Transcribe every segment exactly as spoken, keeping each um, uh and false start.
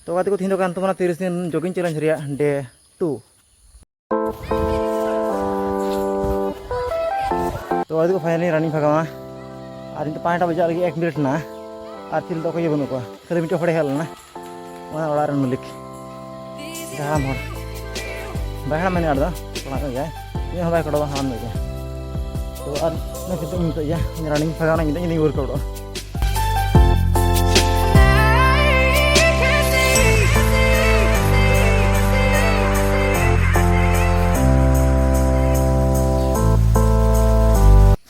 ᱛᱚ ᱜᱟᱛᱮ ᱠᱚ, ᱛᱤᱦᱤᱧ ᱫᱚ ᱠᱟᱱ ᱛᱟᱵᱚᱱᱟ ᱛᱤᱨᱤᱥ ᱫᱤᱱ jogging challenge ᱨᱮᱭᱟᱜ day two᱾ ᱛᱚ ᱜᱟᱛᱮ ᱠᱚ, finally running ᱵᱷᱟᱜᱟᱣᱟ᱾ ᱟᱨ ᱱᱤᱛᱚᱜ ᱯᱟᱸᱪᱴᱟ ᱵᱟᱡᱟᱜ ᱞᱟᱹᱜᱤᱫ ᱮᱠ ᱢᱤᱱᱤᱴ ᱦᱮᱱᱟᱜᱼᱟ᱾ ᱟᱨ ᱛᱤᱨᱮ ᱫᱚ ᱚᱠᱚᱭ ᱜᱮ ᱵᱟᱹᱱᱩᱜ ᱠᱚᱣᱟ, ᱠᱷᱟᱹᱞᱤ ᱢᱤᱫᱴᱮᱱ ᱦᱚᱲᱮ ᱦᱮᱡ ᱞᱮᱱᱟ, ᱚᱱᱟ ᱚᱲᱟᱜ ᱨᱮᱱ ᱢᱟᱹᱞᱤᱠ᱾ ᱡᱟᱦᱟᱸ ᱦᱚᱲ ᱵᱟᱭ ᱦᱟᱲᱟᱢ ᱢᱮᱱᱟ ᱫᱚ, ᱠᱚᱲᱟ ᱠᱟᱱ ᱜᱮᱭᱟᱭ᱾ ᱤᱧ ᱦᱚᱸ ᱵᱟᱭ ᱠᱚᱲᱟᱣᱟ, ᱦᱟᱲᱟᱢ ᱧᱚᱜ ᱜᱮᱭᱟ᱾ ᱛᱚ ᱟᱨ ᱤᱱᱟᱹ ᱠᱟᱛᱮ ᱤᱧ ᱱᱤᱛᱚᱜ ᱤᱭᱟᱹ, ᱤᱧ running ᱵᱷᱟᱜᱟᱣ ᱮᱱᱟ, ᱤᱧ ᱫᱚ, ᱤᱧ ᱫᱚᱧ workout ᱚᱜᱼᱟ᱾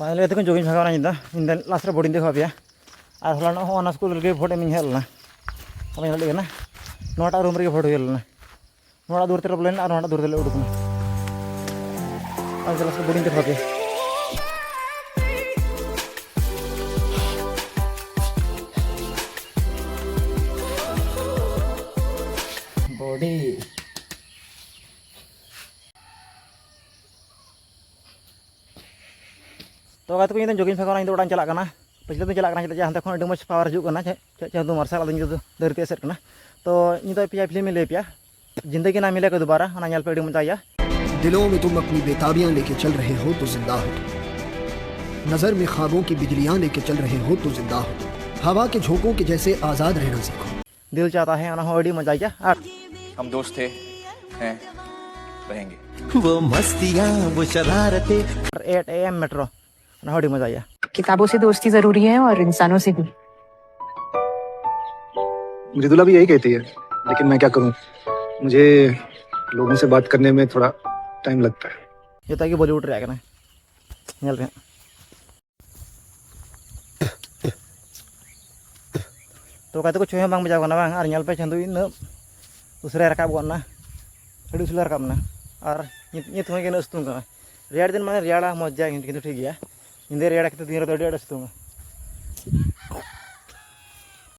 Finally ᱜᱟᱛᱮ ᱠᱚ, jogging ᱵᱷᱟᱜᱟᱣ ᱮᱱᱟ ᱤᱧ ᱫᱚ᱾ ᱤᱧ ᱫᱚ last ᱨᱮ vote ᱤᱧ ᱫᱮᱠᱷᱟᱣ ᱟᱯᱮᱭᱟ᱾ ᱟᱨ ᱦᱚᱞᱟᱱᱚᱜ ᱦᱚᱸ ᱚᱱᱟ ᱥᱠᱩᱞ ᱨᱮᱜᱮ vote ᱮᱢ ᱤᱧ ᱦᱮᱡ ᱞᱮᱱᱟ᱾ ᱟᱯᱮ ᱧᱮᱞ ᱫᱟᱲᱮᱭᱟᱜ ᱠᱟᱱᱟ, ᱱᱚᱣᱟᱴᱟᱜ room ᱨᱮᱜᱮ vote ᱦᱩᱭ ᱞᱮᱱᱟ᱾ ᱱᱚᱣᱟ ᱫᱩᱣᱟᱹᱨ ᱛᱮᱞᱮ ᱵᱚᱞᱚᱭᱮᱱᱟ ᱟᱨ ᱱᱚᱣᱟ ᱫᱩᱣᱟᱹᱨ ᱛᱮᱞᱮ ᱩᱰᱩᱠ ᱮᱱᱟ᱾ ᱟᱨ ᱪᱟᱞᱟᱜ ᱥᱮ ᱵᱳᱨᱰᱤᱝ ᱛᱮ ᱵᱷᱟᱜᱮ᱾ ᱵᱳᱨᱰᱤᱝ᱾ ᱛᱚ ᱜᱟᱛᱮ ᱠᱚ, ᱤᱧ ᱫᱚ jogging ᱵᱷᱟᱜᱟᱣ ᱮᱱᱟ, ᱤᱧ ᱫᱚ ᱚᱲᱟᱜ ᱤᱧ ᱪᱟᱞᱟᱜ ᱠᱟᱱᱟ᱾ ᱯᱟᱹᱪᱷᱞᱟᱹ ᱫᱚᱧ ᱪᱟᱞᱟᱜ ᱠᱟᱱᱟ, ᱪᱮᱫᱟᱜ ᱡᱮ ᱦᱟᱱᱛᱮ ᱠᱷᱚᱱ ᱟᱹᱰᱤ ᱢᱚᱡᱽ power ᱦᱤᱡᱩᱜ ᱠᱟᱱᱟ, ᱪᱮᱫ, ᱪᱮᱫ ᱪᱟᱸᱫᱳ ᱢᱟᱨᱥᱟᱞ, ᱟᱫᱚ ᱤᱧ ᱫᱚ ᱫᱟᱨᱮ ᱛᱮ ᱮᱥᱮᱫ ᱠᱟᱱᱟ᱾ ᱛᱚ ᱤᱧ ᱫᱚ ᱯᱮᱭᱟ film ᱤᱧ ᱞᱟᱹᱭ ᱯᱮᱭᱟ, ᱡᱤᱱᱫᱮᱜᱤ ᱱᱟ ᱢᱤᱞᱮ ᱠᱟᱵᱷᱤ ᱫᱩᱵᱟᱨᱟ, ᱚᱱᱟ ᱧᱮᱞ ᱯᱮ, ᱟᱹᱰᱤ ᱢᱚᱡᱟ ᱜᱮᱭᱟ᱾ दिलों में तुम अपनी बेताबियां लेके चल रहे हो तो जिंदा हो तुम। नजर में ख्वाबों की बिजलियां लेके चल रहे हो तो जिंदा हो तुम। हवा के झोंकों के जैसे आजाद रहना सीखो। दिल चाहता है, ᱚᱱᱟ ᱦᱚᱸ ᱟᱹᱰᱤ ᱢᱚᱡᱟ ᱜᱮᱭᱟ᱾ ᱟᱨ हम दोस्त थे, हैं, रहेंगे। वो मस्तियां, वो शरारतें। eight A M metro, ᱚᱱᱟ ᱦᱚᱸ ᱟᱹᱰᱤ ᱢᱚᱡᱟ ᱜᱮᱭᱟ᱾ किताबों से दोस्ती जरूरी है और इंसानों से भी। मृदुला भी यही कहती है, लेकिन मैं क्या करूं, मुझे लोगों से बात करने में थोड़ा टाइम लगता है। ᱡᱚᱛᱚ ᱜᱮ ᱵᱚᱞᱤᱣᱩᱰ ᱨᱮᱭᱟᱜ ᱠᱟᱱᱟ, ᱧᱮᱞ ᱯᱮ ᱦᱟᱸᱜ᱾ ᱛᱚ ᱜᱟᱛᱮ ᱠᱚ, ᱪᱷᱚᱭ ᱦᱚᱸ ᱵᱟᱝ ᱵᱟᱡᱟᱣ ᱠᱟᱱᱟ ᱵᱟᱝ, ᱟᱨ ᱧᱮᱞ ᱯᱮ ᱪᱟᱸᱫᱳ ᱩᱱᱟᱹᱜ ᱩᱥᱟᱹᱨᱟᱭ ᱨᱟᱠᱟᱵ ᱜᱚᱫ ᱮᱱᱟ, ᱟᱹᱰᱤ ᱩᱥᱟᱹᱨᱟ ᱨᱟᱠᱟᱵ ᱮᱱᱟ᱾ ᱟᱨ ᱱᱤᱛ, ᱱᱤᱛ ᱦᱚᱸ ᱜᱮ ᱩᱱᱟᱹᱜ ᱥᱤᱛᱩᱝ ᱠᱟᱱᱟ᱾ ᱨᱮᱭᱟᱲ ᱫᱤᱱ ᱢᱟᱱᱮ ᱨᱮᱭᱟᱲᱟ ᱢᱚᱡᱽ ᱜᱮᱭᱟ, ᱠᱤᱱᱛᱩ, ᱠᱤᱱᱛᱩ ᱴᱷᱤᱠ ᱜᱮᱭᱟ, ᱧᱤᱫᱟᱹ ᱨᱮᱭᱟᱲᱟ, ᱠᱤᱱᱛᱩ ᱫᱤᱱ ᱨᱮᱫᱚ ᱟᱹᱰᱤ ᱟᱸᱴ ᱥᱤᱛᱩᱝᱟ᱾